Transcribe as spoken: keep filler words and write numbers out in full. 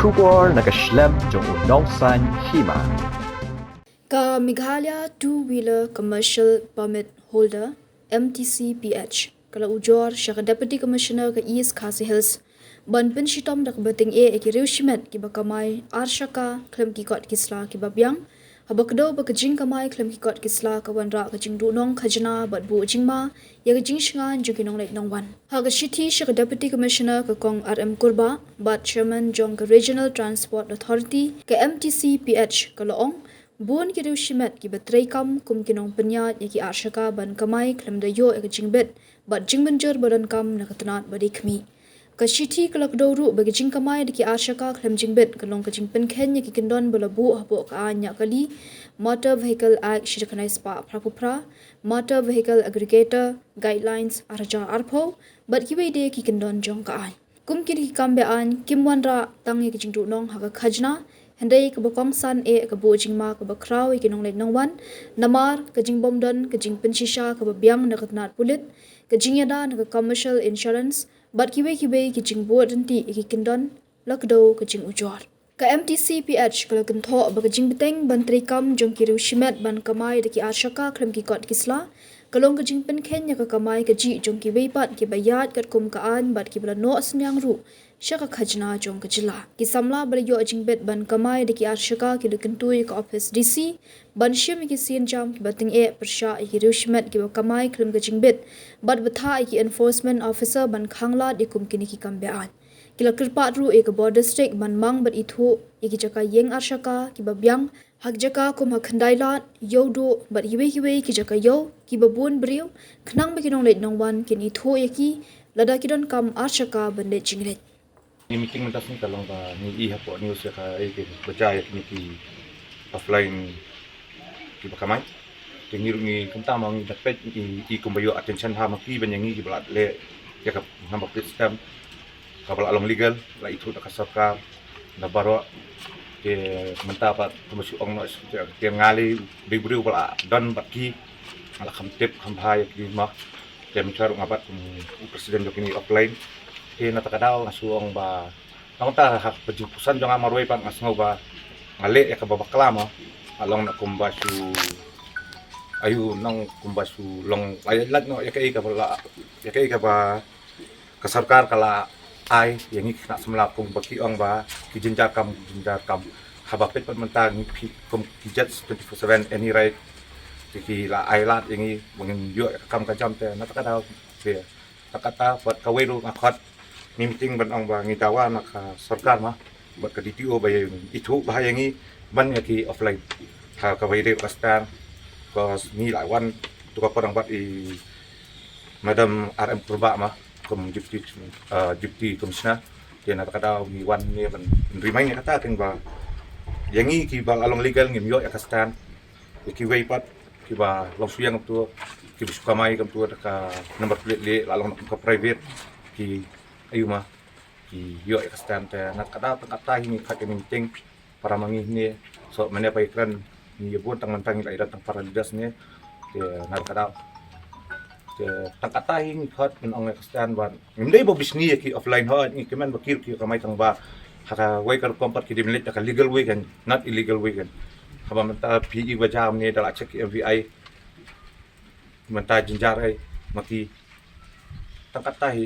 Khubor na ka shlem jong u nongsaiñ hima. Ka Meghalaya Two Wheeler Commercial Permit Holder, M T C P H, ka la ujor sha ka Deputy Commissioner ka East Khasi Hills ban pynshitom da kaba tyngeh ïa ki riew shimet kiba kamai ar shaka khlem ki kot ki sla kiba biang, haba kdew ba ka jingkamai khlem ki kot ki sla ka wanrah ka jingduhnong khajna bad buh jingma ïa ka jingshngaiñ jong ki nongleit nongwan. Ha ka shithi sha ka Deputy Commissioner ka Kong R M Kurbah bad Chairman jong ka Regional Transport Authority, ka M T C P H, ka la ong, bun ki riew shimet kiba treikam kum ki nongpynïaid ïa ki ar shaka ban kamai khlem da ïoh ïa ka jingbit bad jingmynjur ba donkam na ka tnat ba dei khmih. Ka shithi ka la kdew ruh ba ka jingkamai da ki ar shaka khlem jingbit ka long ka jingpynkheiñ ïa ki kyndon ba la buh hapoh ka aiñ ñiah kali, Motor Vehicle Act shi khyndai spah phra phew phra, Motor Vehicle Aggregator Guidelines ar hajar arphew, bad kiwei de ki kyndon jong ka aiñ. Kum kine ki kam be-aiñ kim wanrah tang ïa ka jingduhnong ha ka khajna, hynrei kaba kongsan eh ka buh jingma kaba khraw ïa ki nongleit nongwan, namar ka jingbym don ka jingpynshisha kaba biang na ka tnat pulit, ka jingïada na ka commercial insurance, bad kiwei kiwei ki jingbud ryntih ïa ki kyndon, la kdew ka jingujor. Ka M T C P H ka la kynthoh ba ka jingbteng ban treikam jong ki riew shimet ban kamai da ki ar shaka khlem ki kot ki sla ka long ka jingpynkheiñ ïa ka kamai kajih jong kiwei pat kiba ïaid katkum ka aiñ bad kiba la noh synñiang ruh sha ka khajna jong ka jylla. Ki samla ba la ïoh jingbit ban kamai da ki ar shaka ki la kyntu ïa ka ophis D C ban shim ïa ki sienjam kiba tyngeh pyrshah ïa ki riew shimet kiba kamai khlem ka jingbit bad bthah ïa ki enforcement officer ban khanglad ïa kum kine ki kam be-aiñ. Ki la kyrpad ruh ïa ka bor district ban mang bad ithuh ïa ki jaka ïeng ar shaka kiba biang ha ki jaka kum ha Khyndailad, Ïewduh bad kiwei kiwei ki jaka ïew kiba bun briew, khnang ba ki nongleit nongwan kin ithuh ïa ki lada ki donkam ar shaka ban leit jingleit. Kane ka meeting mynta sngi ka long ba ngi i hapoh news ïa ka, eh, kiba jia ïa kine ki offline kiba kamai. Te ngi ruh ngi kumta ma ngi da peit ngi i kumba ïoh attention ha ma ki ban ïa ngi kiba la leh ïa ka number plate stamp kaba la long legal, la ithuh da ka sorkar na baroh. Te mynta pat kumba shu ong noh, te nga lei dei briew ba la don bad ki, nga la kham tip kham bha ïa ki ma. Te mynta ruh nga bat kum u president jong kine offline. Te na kata ka daw nga shu ong ba nangta ha ka jingpuson jong nga marwei pat nga sngew ba nga leh ïa kaba bakla ma. Nga long na kumba shu, ayu, nang kumba shu long, ai, lait noh ïa kaei kaba la, ïa kaei kaba ka sorkar ka la ai ïa ngi ki khynnah samla kumba ki ong ba ki jynjar kam, ki jynjar kam. Haba peit pat mynta ngi phi kum ki judge twenty four seven, any right, ki, ki la ai lad ïa ngi ba ngin ïoh ïa ka kam ka jam. Te na kata ka daw, te na kata pat kawei ruh nga khot ngi meeting ban ong ba ngi dawa na ka sorkar ma bad ka D T O ba ïa ithuh bha ïa ngi ban ïa ki offline ha kaba ïadei ka stand. Cause ngi la wan tu ka por nang bad i Madam R M Kurbah ma kum Deputy, uh, Deputy Commissioner. Te na kata ka daw ngi wan ne ban remind ïa kata, teng ba ïa ngi kiba la long legal ngim ïoh ïa ka stand. Ïa kiwei pat kiba long shu ïeng kumtu, kiba shu kamai kumtu da ka number plate leh, la long na ka private, ki, ayu ma, ki ïoh ïa ka stand. Te na kata, tang kata hi ngi khot ïa kane ka meeting para ma ngi ne. So mynne pat ïa kren ngi ïa bun tang, mynta ngi la ïa don tang para leaders ne. Te na kata, te tang kata hi ngi khot ban ong ïa ka stand ba ngim dei ba bishni ïa ki offline, ho, ngi kmen ba ki ruh ki kamai tang ba ha kawei ka rukom pat ki dei ban leit da ka legal way kan, not illegal way kan. Haba mynta phi i ba jam ne da la check ki M V I, mynta jynjar ai ma ki. Tang kata hi